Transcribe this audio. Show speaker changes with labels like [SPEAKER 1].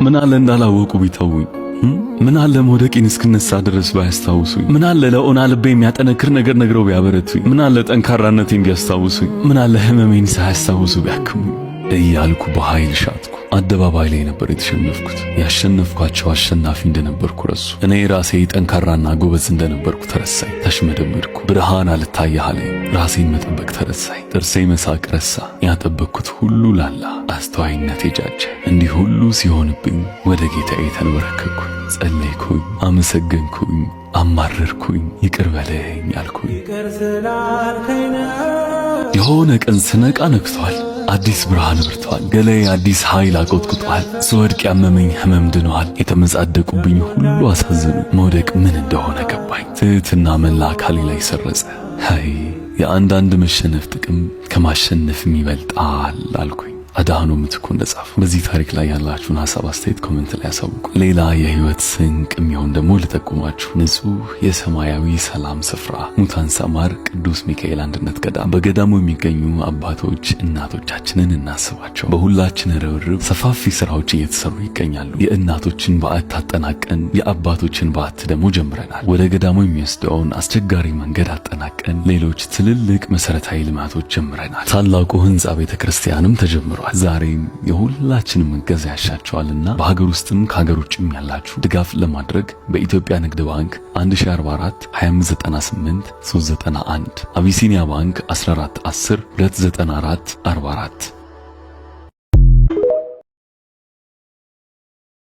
[SPEAKER 1] ምን አለ እንዳላወቁ ቢተውኝ? ምን አለ መውደቄን እስክነሳ ድረስ ባያስታውሱኝ? ምን አለ ለኦና ልቤ የሚያጠነክር ነገር ነግረው ቢያበረቱኝ? ምን አለ ጠንካራነቴን ቢያስታውሱኝ? ምን አለ ህመሜን ሳያስታውሱ ቢያክሙኝ? እያልኩ በኃይል ሻትኩ። አደባባይ ላይ ነበር የተሸነፍኩት። ያሸነፍኳቸው አሸናፊ እንደነበርኩ ረሱ። እኔ ራሴ ጠንካራና ጎበዝ እንደነበርኩ ተረሳኝ። ተሽመደመድኩ። ብርሃን አልታየህ አለኝ። ራሴን መጠበቅ ተረሳኝ። ጥርሴ መሳቅ ረሳ። ያጠበቅኩት ሁሉ ላላ። አስተዋይነቴ ጃጀ። እንዲህ ሁሉ ሲሆንብኝ ወደ ጌታዬ ተንበረከኩኝ፣ ጸለይኩኝ፣ አመሰገንኩኝ፣ አማረርኩኝ። ይቅር በለኝ አልኩኝ። የሆነ ቀን ስነቃ ነግቷል። አዲስ ብርሃን በርቷል። ገላዬ አዲስ ኃይል አቆጥቁጧል። ስወድቅ ያመመኝ ህመም ድኗል። የተመጻደቁብኝ ሁሉ አሳዘኑ። መውደቅ ምን እንደሆነ ገባኝ። ትህትና መላ አካሌ ላይ ሰረጸ። አይ፣ የአንዳንድ መሸነፍ ጥቅም ከማሸነፍም ይበልጣል አልኩኝ። አድሃኖም ምትኩ እንደጻፈው። በዚህ ታሪክ ላይ ያላችሁን ሀሳብ አስተያየት comment ላይ ያሳውቁ። ሌላ የህይወት ስንቅ የሚሆን ደግሞ ልጠቁማችሁ። ንጹህ የሰማያዊ ሰላም ስፍራ ሙታን ሰማር ቅዱስ ሚካኤል አንድነት ገዳም። በገዳሙ የሚገኙ አባቶች እናቶቻችንን እናስባቸው። በሁላችን ርብርብ ሰፋፊ ስራዎች እየተሰሩ ይገኛሉ። የእናቶችን በዓት አጠናቀን የአባቶችን በዓት ደግሞ ጀምረናል። ወደ ገዳሙ የሚወስደውን አስቸጋሪ መንገድ አጠናቀን ሌሎች ትልልቅ መሰረታዊ ልማቶች ጀምረናል። ታላቁ ህንፃ ቤተ ክርስቲያንም ተጀምሯል። ዛሬም የሁላችንም እገዛ ያሻቸዋልና በሀገር ውስጥም ከሀገር ውጭም ያላችሁ ድጋፍ ለማድረግ በኢትዮጵያ ንግድ ባንክ 1044 2598 391፣ አቢሲኒያ ባንክ 14 10 294 44።